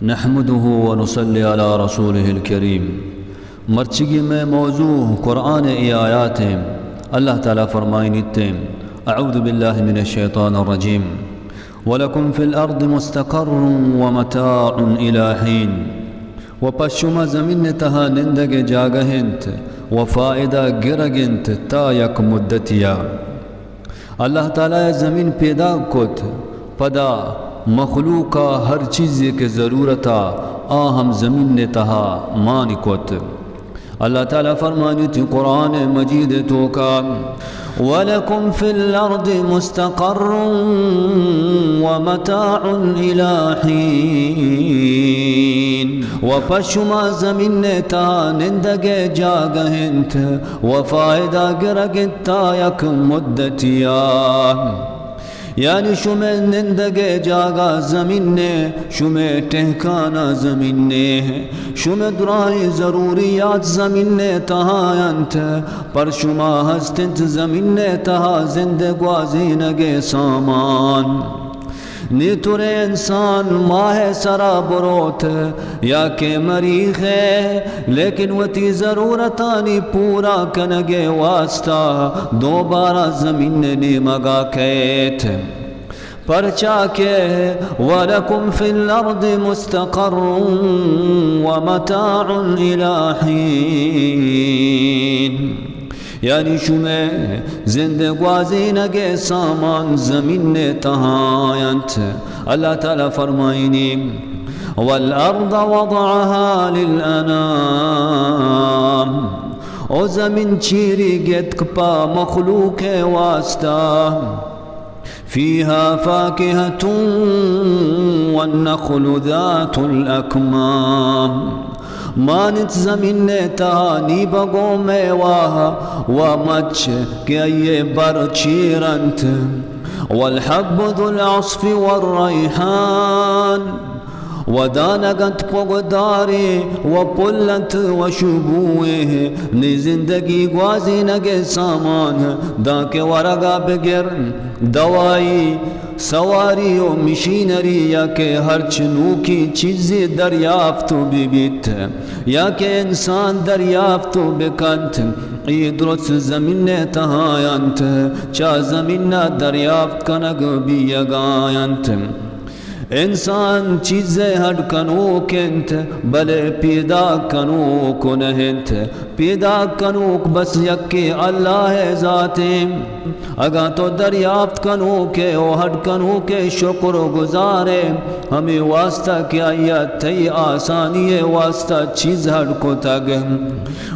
نحمده ونصلي على رسوله الكريم. مرچیگی مئے موضوع قرآن ءِ اے آیات ایں۔ اللہ تعالیٰ فرمائنیت ایں، اعوذ باللہ من الشیطان الرجیم۔ ولکم فی الارض مستقر ومتاع الی حین۔ و پہ شما زمین ءِ تہا نندگ ءِ جاگہ انت و فائدہ گرگ انت تا یک مدتیا۔ اللہ تعالیٰ ءَ زمین پیداک کت، پدا مخلوق ءَ ہر چیزے کہ ضرورت ءَ، آ ہم زمین ءِ تہا مان کت۔ اللہ تعالیٰ فرمانیت قرآن مجید ءِ توکا، ولکم فی الارض مستقر ومتاع الی حین۔ و پہ شما زمین ءِ تہا نندگ ءِ جاگہ انت و فائدہ گرگ انت تا یک مدتیا۔ یعنی شمئے نندگ ءِ جاگہ زمین ءِ، شمئے ٹہکانا زمین ءِ، شمئے درائیں ضروریات زمین ءِ تہا انت، پر شما ہست انت زمین ءِ تہا زند گوازینگ ءِ سامان۔ نی ترے انسان ماہ ءِ سرا بروت یا کہ مریخ ءَ، لیکن وتی ضرورتانی پورا کنگ ءِ واسطہ دوبارہ زمین ءِ نیمگا کئیت۔ پرچا کہ ولکم فی الارض مستقر ومتاع الی حین۔ یعنی شمئے زند گوازینگ ءِ سامان زمین ءِ تہا انت۔ اللہ تعالیٰ فرمائنی، والارض وضعها للانام۔ او زمین چیری گتک پہ مخلوق ءِ واسطہ۔ فیہا فاکہۃ والنخل ذات الاکمام۔ مان انت زمین ءِ تہا نیبگو میوہ و مچ کہ آئی ءِ بر چیر انت۔ والحب ذو العصف والریحان۔ و دانگ انت پگدارے و پل انت وشبوئے۔ نی زندگی گوازینگ ءِ سامان، دانکہ ورگا بگر دوائی، سواری و مشینری یا کہ ہرچ نوکیں چیزے دریافت بہ بیت یا کہ انسان دریافت بہ کنت، اے درست زمین ءِ تہا انت۔ چہ زمین ءَ دریافت کنگ بیگا انت۔ انسان چیزے ہڈ کنوک انت، بلے پیداک کنوک نہ انت۔ پیداک کنوک بس یکے اللہ ءِ ذات انت۔ اگاں تو دریافت کنوک ئے و ہڈ کنوک ئے، شکر گزار ئے، ہمے واسطہ کہ آئی ءَ تئی آسانی ءِ واسطہ چیز ہڈ کتگ،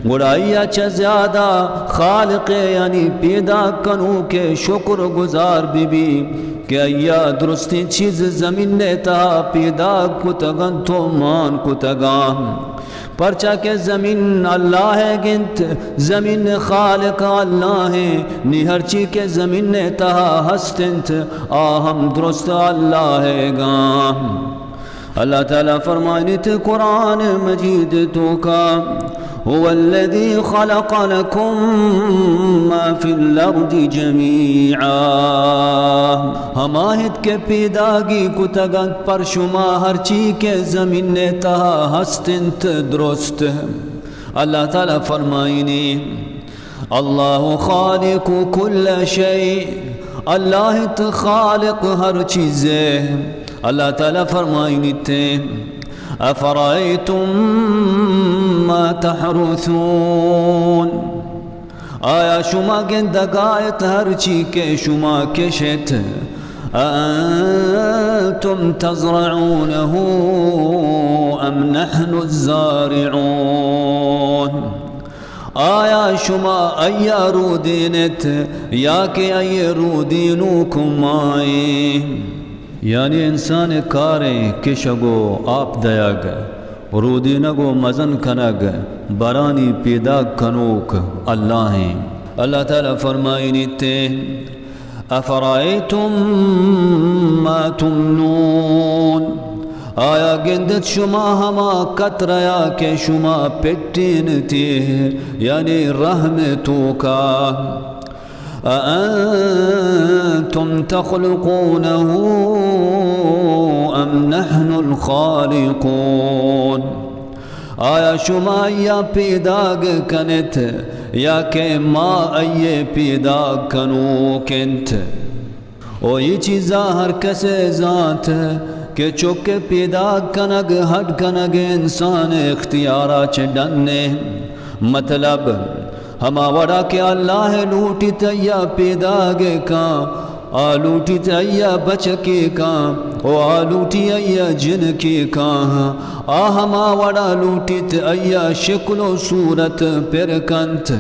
گڑا آئی ءَ چہ زیادہ خالق ءِ یعنی پیداک کنوک ءِ شکر گزار بہ بی کہ آئی ءَ درستیں چیز زمین ءِ تہا پیداک کتگ انت و مان کتگ انت۔ پرچا کہ زمین اللہ ءِ گنت، زمین ءِ خالق اللہ انت، نی ہرچی کہ زمین ءِ تہا ہست انت، آ ہم درست اللہ ءِ گاں۔ اللہ تعالیٰ فرمائنیت قرآن مجید توکا، هو الذي خلق لكم ما في الأرض جميعا۔ ہما انت کہ پیداگی کتگ انت پر شما ہرچی کہ زمین ءِ تہا ہست انت درست۔ اللہ تعالیٰ فرمائنی، اللہ خالق کل شیء، اللہ انت خالق ہر چیزے۔ اللہ تعالیٰ فرمائنیت، افرأیتم ما تحرثون، آیا شما گندگا ات ہر چی کہ شما کشت؟ اأنتم تزرعونه ام نحن الزارعون؟ آیا شما آئی ءَ رودینت یا کہ آئی ءِ رودینوک ما ایں؟ یعنی انسان ءِ کار ایں کشگ و آپ دئیگ، رودینگ و مزن کنگ، برانی پیداک کنوک اللہ ایں۔ اللہ تعالیٰ فرمائنیت، افرأیتم ما تمنون، آیا گندت شما ہما قطرہ ءَ کہ شما پٹینتی، یعنی رحم ءِ توکا؟ أأنتم تخلقونه أم نحن الخالقون؟ آیا شما آئی ءَ پیداگ کن ات یا کہ ما آئی ءِ پیداگ کنوک انت؟ او اے چیزاں ہر کسے زانت کہ چک ءِ پیداگ کنگ، ہڈ کنگ انسان ءِ اختیار ءَ چہ ڈن ءَ۔ مطلب، ہما وڑا کہ اللہ لوٹیت آئی ءَ پیداگ کاں، آ لوٹیت آئی ءَ بچکے کاں، او آ لوٹی آئی ءَ جنکے کاں، آ ہما وڑا لوٹیت آئی ءَ شکل و صورت پر کنت۔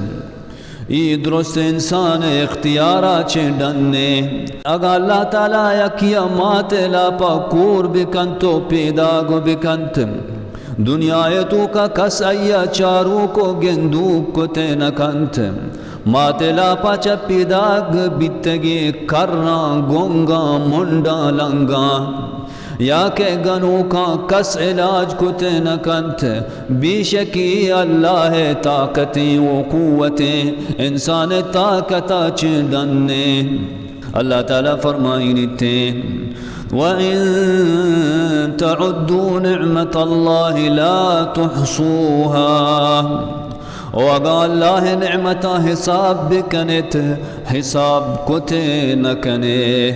اے درست انسان ءِ اختیار ءَ چہ ڈن ءَ۔ اگاں اللہ تعالی یکے ءَ مات ءِ لاپ ءَ کور بکنت و پیداگ بکنت، دنیا ءِ توکا کس آئی ءَ چاروک و گندوک کت نہ کنت۔ مات ءِ لاپ ءَ چہ پیداگ بیتگیں کراں، گنگاں، منڈاں، لنگاں یا کہ گنوکاں کس علاج کت نہ کنت۔ بے شک اے اللہ ءِ طاقتیں و قوتیں، انسان ءِ طاقت ءَ چہ ڈن ءَ۔ اللہ تعالی فرمائینیت، وَإِن تَعُدُّوا نِعْمَتَ اللَّهِ لَا تُحْصُوهَا۔ او اگاں اللہ ءِ نعمتاں حساب بکن ات، حساب کت نہ کن ئے۔